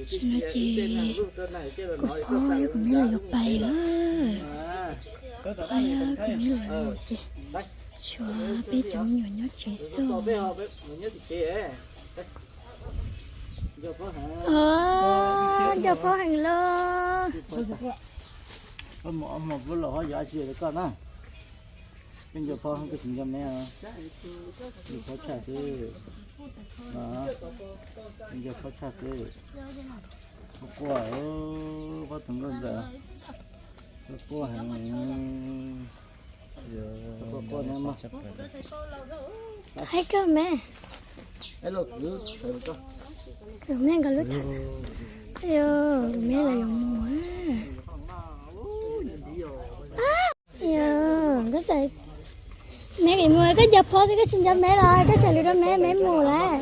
Tam sim no ces kuv pog thiab kuv niam lawv yuav pais lawm. Pog thiab kuv niam lawv mus ces tshuav peb cov me nyuam nyob tsev xwb. Nco pog heev los. Koj nco pog koj tsis nco me, nco pog tshaj xwb. Nco pog tshaj xwb. Quaj, pog tus nkauj ntxawm, quaj heev. Haib kawg me. Kwv me nkawd lub thawv. Kwv me los yuav mus. Me mus, koj nco pog xwb koj tsis nco me los koj txhais lus rau me, me mus lawm.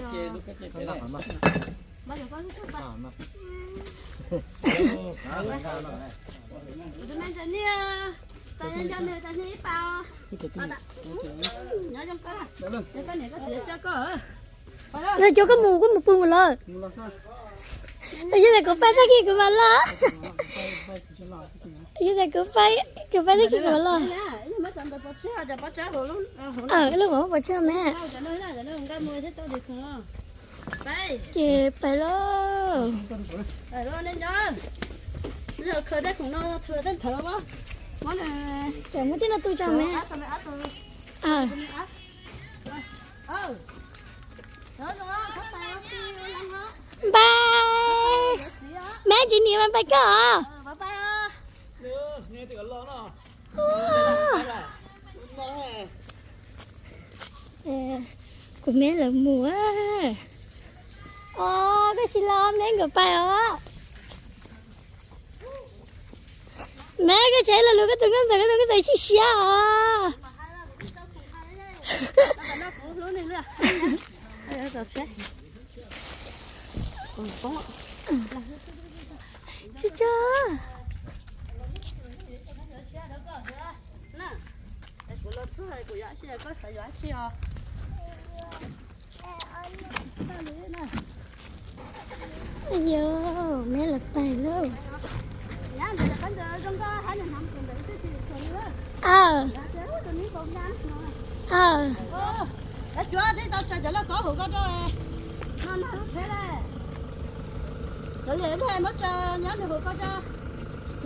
Los cov koj mus, koj mus pw mus los. Yog tias kuv pais tag kis kuv mam los. Yog tias kuv pais, kuv pais tag kis kuv mam los. Lub qhov muag pov tseg me. Ces pais lauj. Tseem muaj tej no tu tso me. Npais, me tsis niam mas pais koj os. Kuv me lawv mus. Os, koj tsis los me nkawd pais os. Me koj tsev los lus koj tus nkauj ntxawm, koj tus nkauj ntxawm siab siab os. Tsis tso. Yog me lawv pais lauj. Cov liam muab tso nyob nws hu ko tso.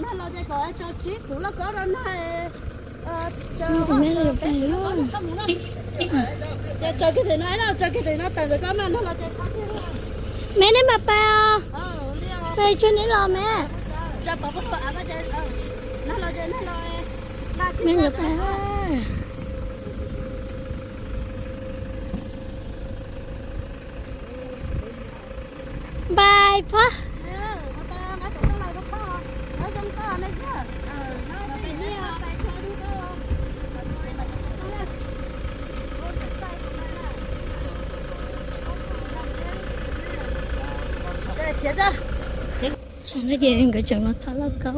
Nag los ces kom tso tsib xuv lauj kaub rau nag. Ces tso kiag tim no, tso kiag tim no tawm ntawm ko mas nag los ces. Me nej mam pais os. Pais tsuag nej los me. Nag los ces nag los. Me nkawd pais. Npais phob. Tsam no ces nkawd tseem los thauj lauj kaub.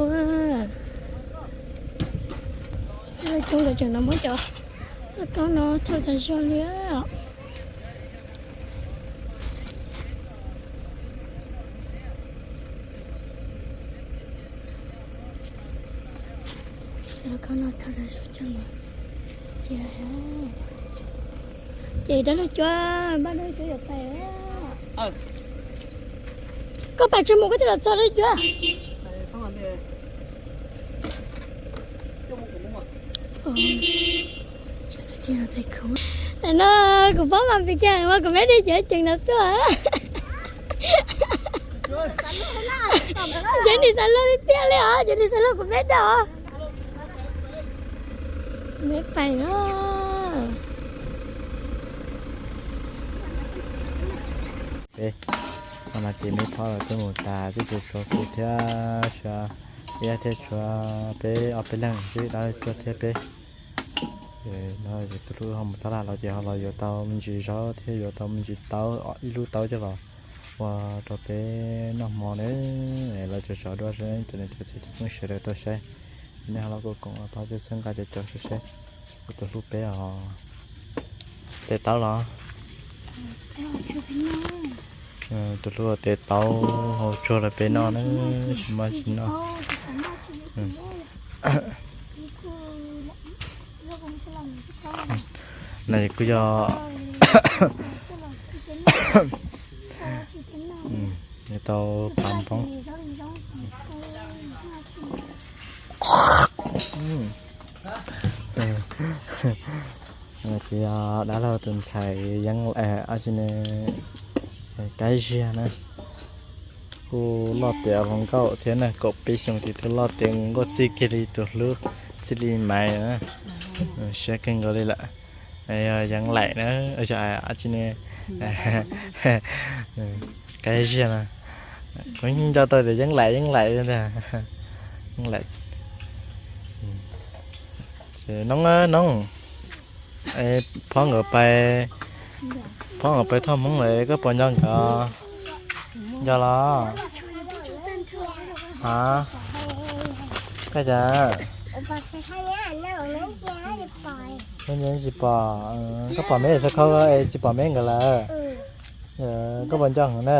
Lawv coob nkawd tseem los muab cov lauj kaub no thauj tas zog li. Cov lauj kaub no thauj tas zog coj los cia. Ces dab laug Cuab, npaj dab laug Cuab yuav pais. Koj pais tsis mus koj thiaj los txog dab laug Cuab. No kuv paub mas pis kiag mas kuv meb dej cov ceev no tuaj. Ntshe nim xav luag tiag tiag li os, ntshe nim xav luag kuv meb dej. Meb pais na. Peb, no ces meb phob los twb mus tas, twb tsuas tshuav kuv thiab, tshuav Iab thiab tshuav peb ob peb leeg xwb, dab laug Cuab thiab peb. No tus hlub ho mus taj laj los ces ho los yuav tau me ntsis zaub thiab yuav tau me ntsis taub, ib lub taub coj los ua rau peb noj hmo na. Los tso tsov dua saib cov niam cov txiv cov phooj ywg sawv daws tau saib. Nej ho los koom koom pab peb txhawb nqa cov cov saib saib. Kuv tus hlub peb os. Tes taub los. Tus hlub tes taub hau tsuag rau peb noj na, tsis maj tsis noj. No kuj yog tau phav npoob. Ces yog dab laug tus ntxhais Yeeb, ab tsi ne, Kab Ziag na, kuj loj tiav hluas nkauj thiab na, kaum peb xyoos ces twb loj tiav nkauj txij kiag li tus hlub, txij li Maiv na. Siab kawg nkaus li lawm. Yog Yeeb Laim na, ab tsi ne, Kab Ziag na, kuv nco tau tias Yeeb Laim, Yeeb Laim li ntag. Yeeb Laim. Ces Noob, Noob, phob nkawd pais, phob nkawd pais thauj hmoob lawm, koj puas nco nkawd? Nco los? Ha, koj cas? Tsis pom, koj pom me Xav Khau es tsis pom me nkawd lawm. Koj puas nco nkawd na?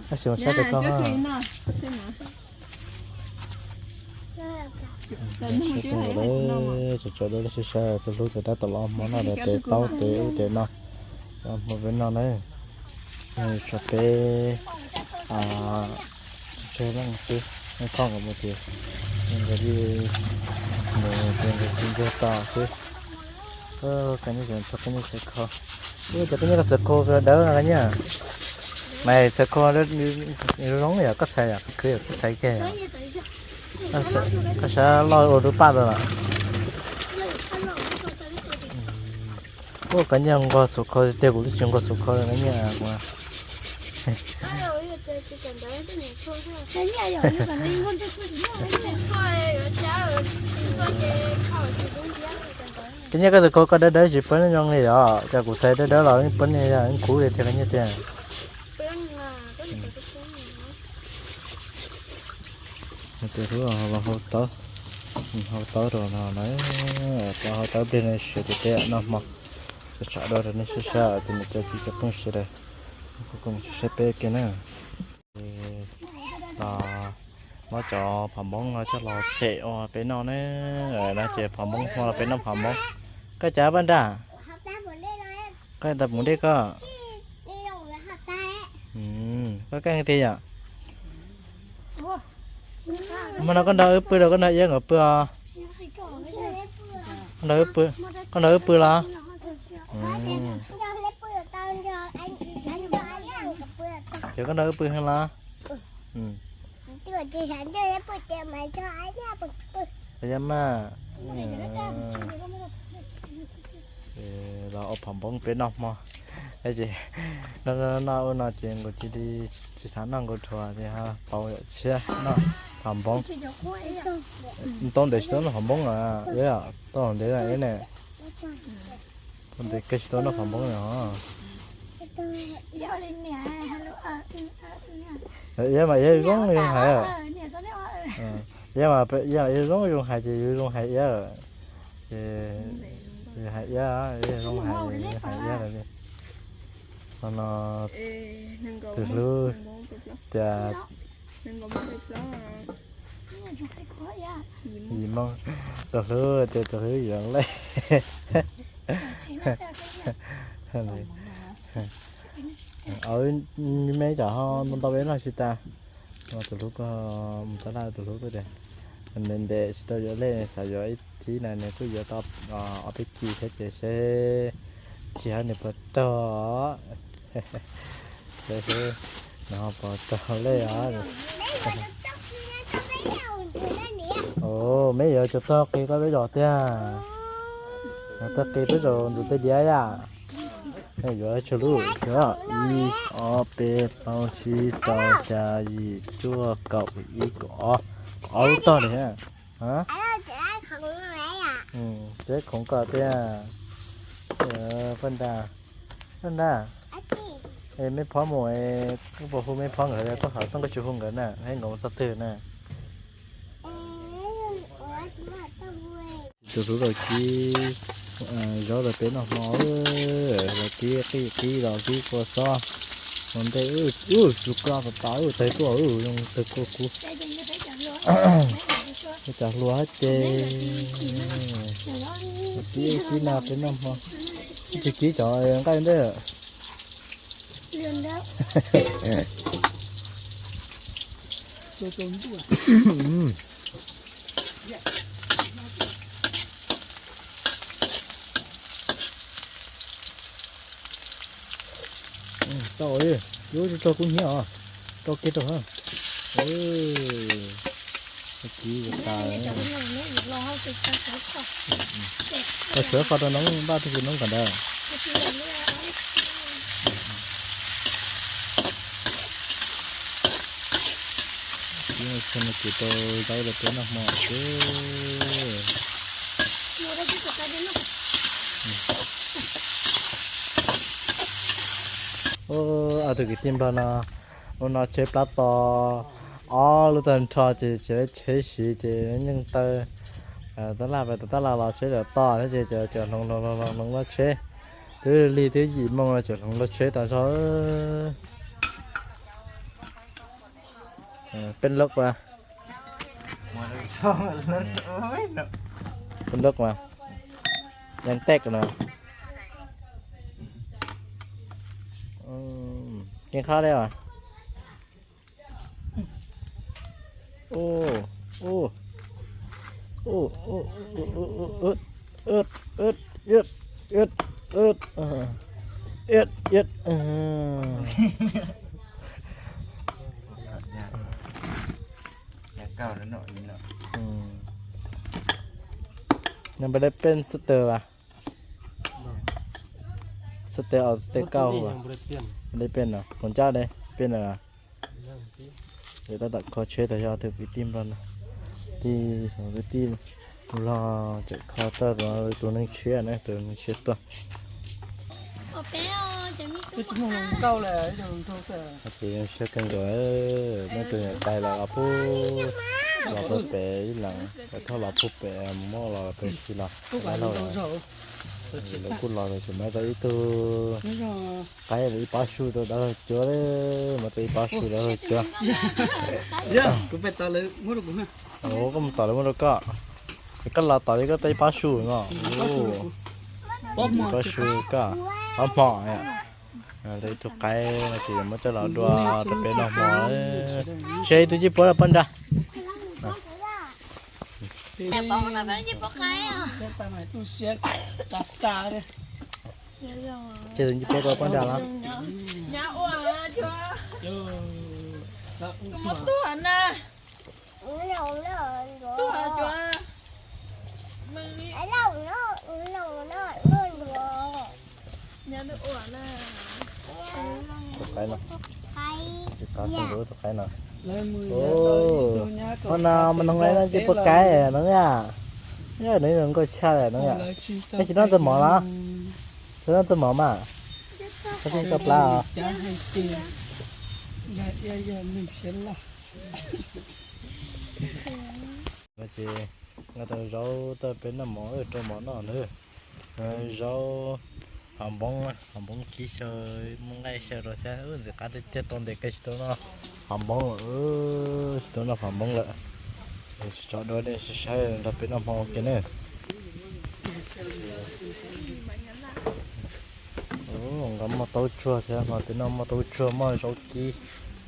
Koj xyuas saib Xav Khau. Tso tso dawb sab sab, tus hlub tes tab tom los hmo noj tes taub tes ub tes no, los hmo peb noj na. Tso peb tseg leej xwb, nej phob nkawd mus ces nkawd li mus ces nkawd tsis ntsuag tos xwb. Koj nyob txog koj nyob Xav Khau, ua cas koj nyob koj Xav Khau dawb no koj nyob. Mas Xav Khau zoo yog koj txhais yom, khwv yog koj txhais kiag yom. Koj sab loj ua lub paj rau lawm. Ua koj nyob nqos Xav Khau tiag, kuv twb tsis nqos Xav Khau koj nyob. Koj nyob koj Xav Khau koj dawb dawb tsis poob zoo li yom, cas kuv txhais dawb dawb los poob li, khuv li tiag koj nyob tiag. Tus hlub los hau taub, hau taub rau no na, hau taub pliag no siav ces peb noj hmo, tsam dua rau nej saib saib tus niam cov txiv cov phooj ywg sawv daws, kuj saib peb kiag na. Los muab cov pham npoob no coj los them ua peb noj na, no ces pham npoob hmo los peb noj pham npoob. Koj cas Paj Nraj? Koj tas pum dej koj. Koj keej tiag yom. Hmo no koj nrog wb pw los koj nrog Iab nkawd pw os? Koj nrog wb pw los? Ces koj nrog wb pw heev los? Yog mas, los ua pham npoob peb noj hmo. Ces noj ua no ces nkaus cia li tsis xav noj nkaus dhuav ces ho pauv yam tshiab noj pham npoob. Tau ntev tsis tau noj pham npoob na, tau ntev ne, tau ntev kawg tsis tau noj pham npoob na. Iab mas Iab zoo zoo hais, Iab mas Iab zoo zoo hais ces yus zoo hais Iab, ces hais Iab, zoo hais, hais Iab lawm li. No no, tus hlub tias yim moo, tus hlub tias tus hlub yim moo lej. Me cov ho ntau ntau peb noj tsis tas, tus hlub ko mus tab laj tus hlub ko tias ntev ntev tsis tau yuav lej, xav yuav ib thib na nws kuj yuav tau ob peb kis thiab ces seb txij hab nws puas raug, seb seb nws ho puas raug lej os. Meb yuav cov tag qis koj peb zos tiag, tag qis peb zos ntxuav tej diav yam. Yuav tshuav lub, ib, ob, peb, plaub, tsib, rau, xya, yim, cuaj, kaum, ib, kaum ob, kaum ob lub tog li. Teb khoov koj tiag. Paj Nra, Paj Nra, es meb phob mus, koj puas hu meb phob nkawd, koj hais tooj koj tsis hu nkawd na, hais nkawd mus txog twg na? Tus hlub los kib zaub rau peb noj hmo, los kib qij qib los kib kua txob, Ua ntej, ub, tus koj tas tas, ub, tawg tuaj, ub, zoo tawg kua kuv. Cov hluas ces tib tib no peb noj hmo, tsis kib cov nqaij ntej. Tau, yuav tsis raug kub hnyiab os, rau kiag rau hauv. Kiv tas, tau sawv qhov rau noob, npaj tug noob kom ntawd. Ces tau zaub rau peb noj hmo xwb. Ua tus kwv tij nplog no, ua no tsheb plab to, ob lub tag nrho ces tsis tsheb siv ces yeej taw tab laj, tab laj los tsheb cov to thiab ces cov hloov hloov hloov hloov los tsheb. Twb lig twb yim moo los cov hloov los tsheb tas zog. Peb lub as, peb lub as, yeej tej no. Keej qhab li as. Nws npaj dej pej xwb tawg as. Xwb tawg os, xwb tawg kauj as. Dej pej no, kuv ncaj dej pej no. Lawv tab tom kho tsheb tas zog, tus kwv tij nplog no, tij kwv tij nplog tseem kho tau tus neeg tshiab na, tus neeg tshiab tuaj. Ces zoo siab kawg nkaus, muaj tus niam tais los pub, los pub pem ib leeg, thauj los pub pem, muab los pem si los, lawv kuj los tseem muab tau ib tug qaib ib pab su rau dawb cuab, muab tau ib pab su dawb cuab. Koj mus tom lawv muab rau koj, koj los tom li koj tau ib pab su no. Ib pab su koj, pab hmo. Tau ib tug qaib no ces muab coj los dua rau peb noj hmo. Seb ib tug ncej puab rau poj nrag. Seb tus ncej puab rau poj nrag los. Tus qaib no, tus qaib no. Hmo no mas noog no ncej puab kaib no yom. Nws zoo nkauj tshaj li no yom. Nej tsis noj txog mov los? Tsis noj txog mov mas. Koj tsis tau plab os? No ces nqa tau zaub tau peb noj mov, rau mov noj na. Zaub, hav npoob, hav npoob kib xyaw, muaj nqaij xyaw rau thiab. Ntxim qab tiag tiag, tau ntev kawg tsis tau noj hav npoob lawm, tsis tau noj hav npoob lawm. Tso dua nej saib nrog peb noj hmo ua ke ne. Nqa muaj taub tsuag thiab, hmo twg noj muaj taub tsuag, muaj zaub kib,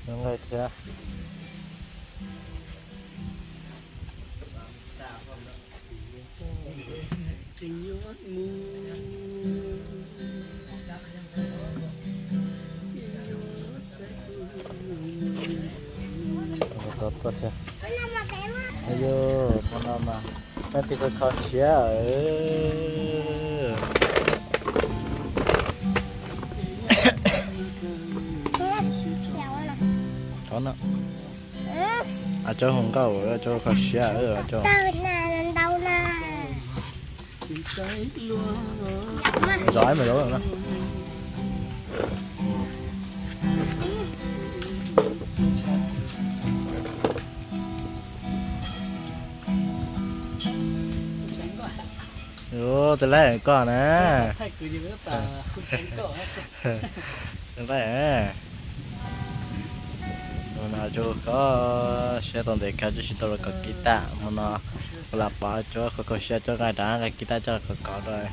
muaj nqaij thiab. Txog tuaj thiab. Yus hmo no mas leej twg kho kho siab. Thov no. A, Tsaub hu nkauj, Tsaub kho siab, Tsaub. Zov ib me zaub no. Tus laib koj na. Laib, No tsuas kho siab tau ntev kawg tsis tau los kov kiv tag, hmo no lam pom tsuas kho kho siab tsuas nqa rov nqa kiv tag coj los kov kov rau.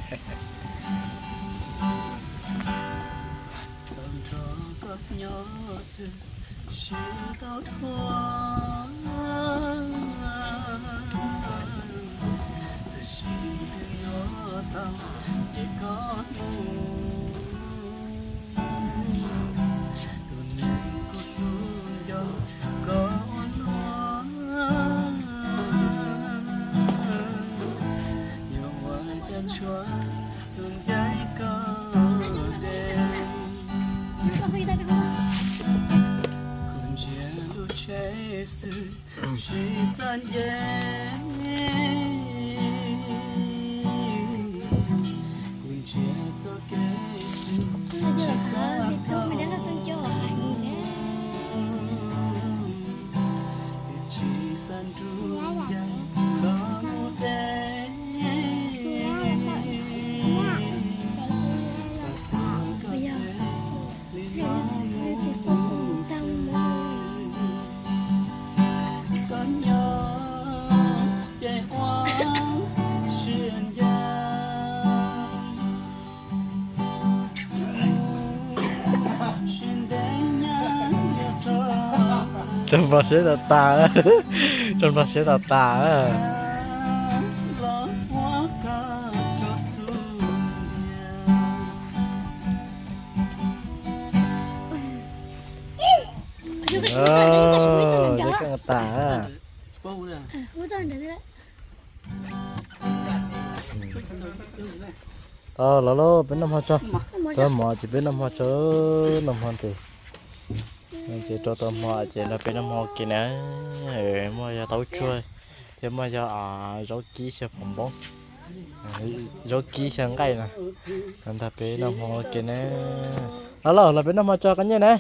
Tso nplo siab tas tas, tso nplo siab tas tas. Deb koj tas. Los lauj, peb noj hmo tso. Tau mov ces peb noj hmo tso, noj hmo ntev. Ces rau tau hmo ces nrog peb noj hmo ua ke na. Muaj yog taub tsuag thiab muaj yog zaub kib xyaw phom npoob, zaub kib xyaw nqaij na. Nrog peb noj hmo ua ke na. Los lauj, los peb noj hmo tso koj nyiaj na.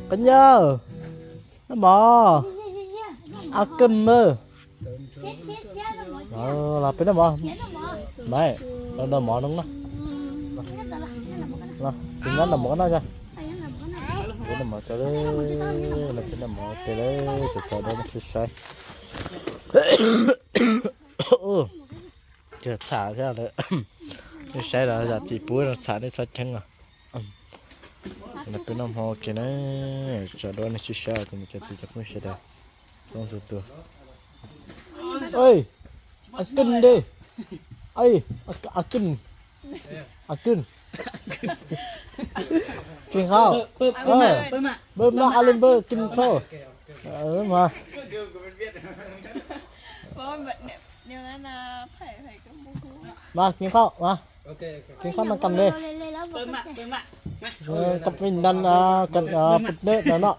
Koj nyiaj, noj mov. A kawg mawg. Los peb noj mov. Noj mov no. Tus nyab noj mov no. Peb noj mov tso, peb noj mov ua ke, tso tso rau nej sib saib. Txham thiab, nej saib los zam txim pub txham nej txhob cheeb os. Peb noj hmo ua ke na, tso rau nej sib saib os cov niam cov txiv cov phooj ywg sawv daws txhua leej txhua tus. A kij de, a kij, a kij, kij hau, npawg mas a li npawg kij thau mas. Mas kij hau mas, kij hau no kam de, kam pin dan, kam pin dej no no.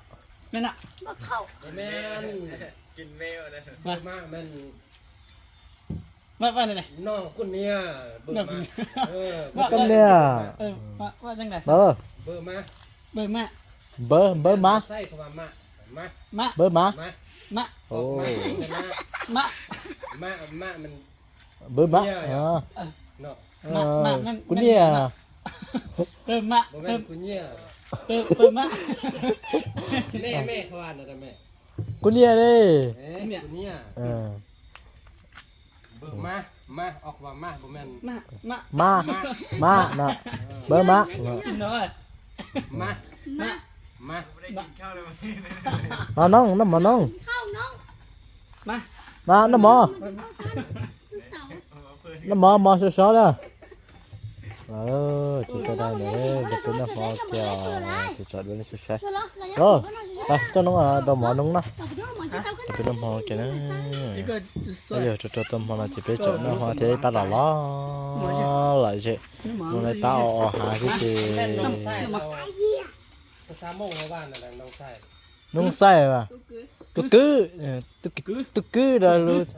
Kam niag, npawg, npawg mas, npawg mas, npawg mas, kuv niag, kuv niag ne. Mas, mas no, npawg mas. Mas noog, noj mov noog. Mas noj mov, noj mov mov sov sov na. Ces tau dab ntawd, peb noj hmo kiag, ces tso dua nej sib saib. Coj noog, rau mov noog na. Peb noj hmo kiag na. Yog rau rau tau hmo no ces peb tseem noj hmo thiab ib pab los los lawm ces mus lawm pab o o hav xwb ces. Noog xaij mas, tus kwv, tus kwv, tus kwv los lus.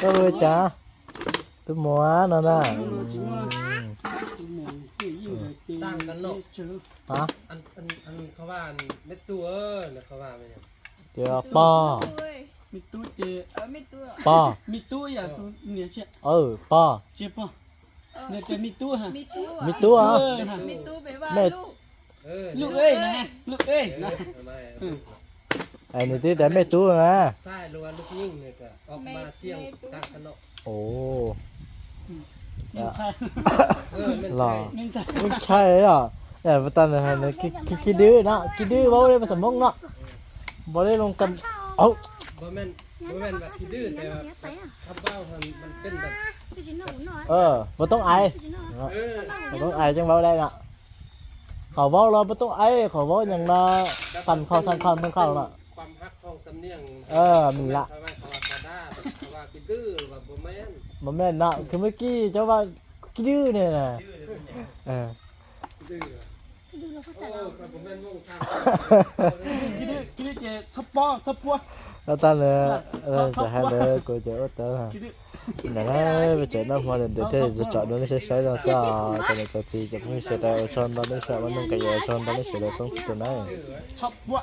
Koj hu cas? Tus muam no na. Hov, ces pog. Me tub ces, pog, me tub yog tus niam. Pog, nws tias me tub ha. Me tub, me tub, lub e, lub e. Nws twb tias me tub na. Ua, los, ntshai os. Puas tau nws, Kis Dwb no, Kis Dwb vau li pas xam Hmoob no. Vau li loo kam, puas tau ais, puas tau ais ces vau li no. Qhov vau los puas tau ais, qhov vau nyeem no, tag kho tag kho tag kho no. Mim lam, puas meej no, khwv me kis cov vaj Kis Dwb ne. Tag nws, tsis hais ntawd kuv cov ua tau. Ntawm no peb tsev noj hmo ntawd thiaj tsom dua nej saib saib no xwb os. Cov niam cov txiv cov phooj ywg sawv daws ua tsaug ntau, nej sawv daws ua neej kawm yeej ua tsaug ntau, nej sawv daws txhua tus na.